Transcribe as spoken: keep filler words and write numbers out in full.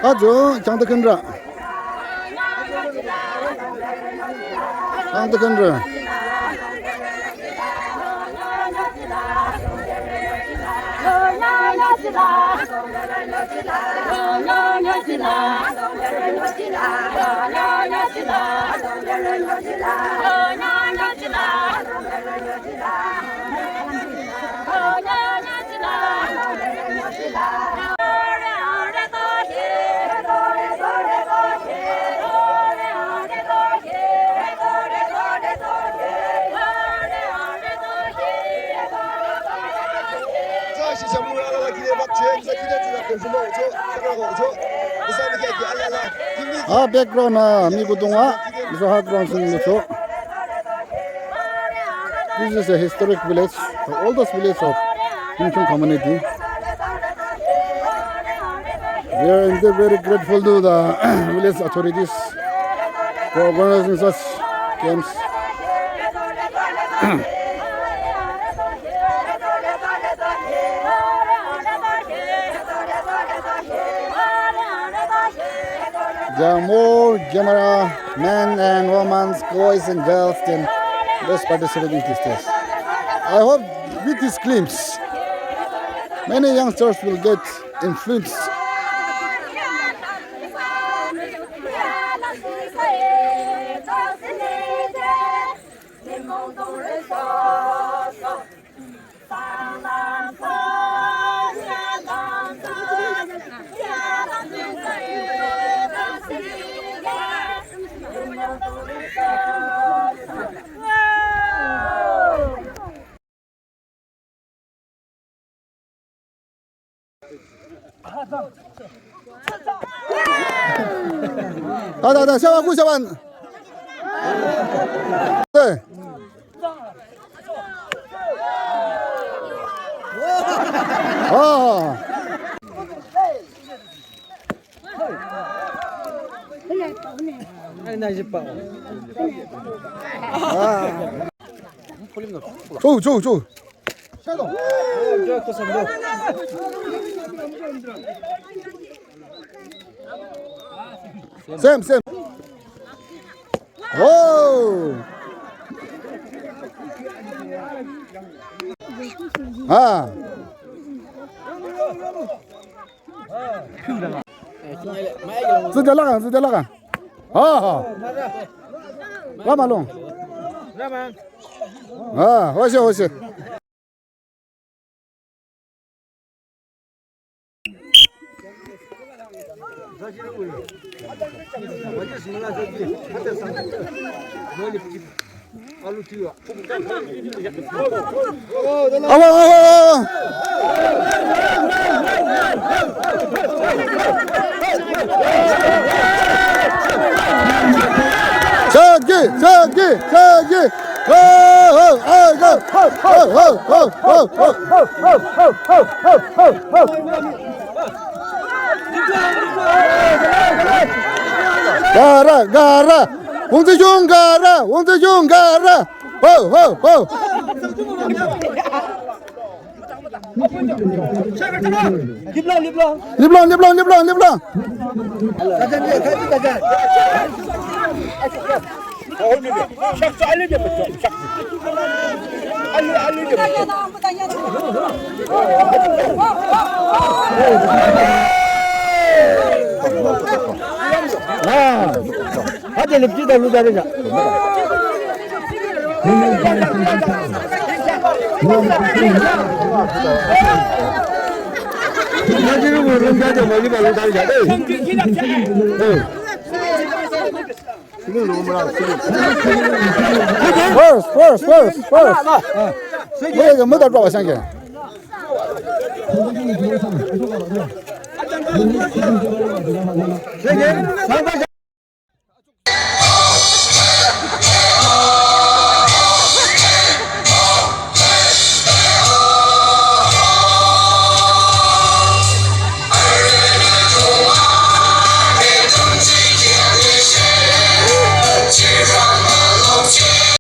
Ajo, chang de kendra. Chang de kendra. A background a mi kudung a, Zoha ground sing lucho. This is a historic village, the oldest village of Yimkhiung community. We are indeed very grateful to the village authorities for organizing such games. There are more camera men and women, boys and girls than those participating these days. I hope with this glimpse, many youngsters will get influenced. Da, da, da, 下班，顾下班。对。啊。啊。走，走，走。 Same, same. Oh. Ha. Zide laga, zide laga. Ha, ha. Lama long. Ha, hoise, hoise. Awa, awa, awa. Sagi, sagi, sagi. Ho, ho, ho, ho. Gara, gara. Wangzijung gara, Wangzijung gara. Ho, ho, ho. Liplong, liplong, liplong, liplong, liplong. First, first, first, first. Wait, wait, wait, wait.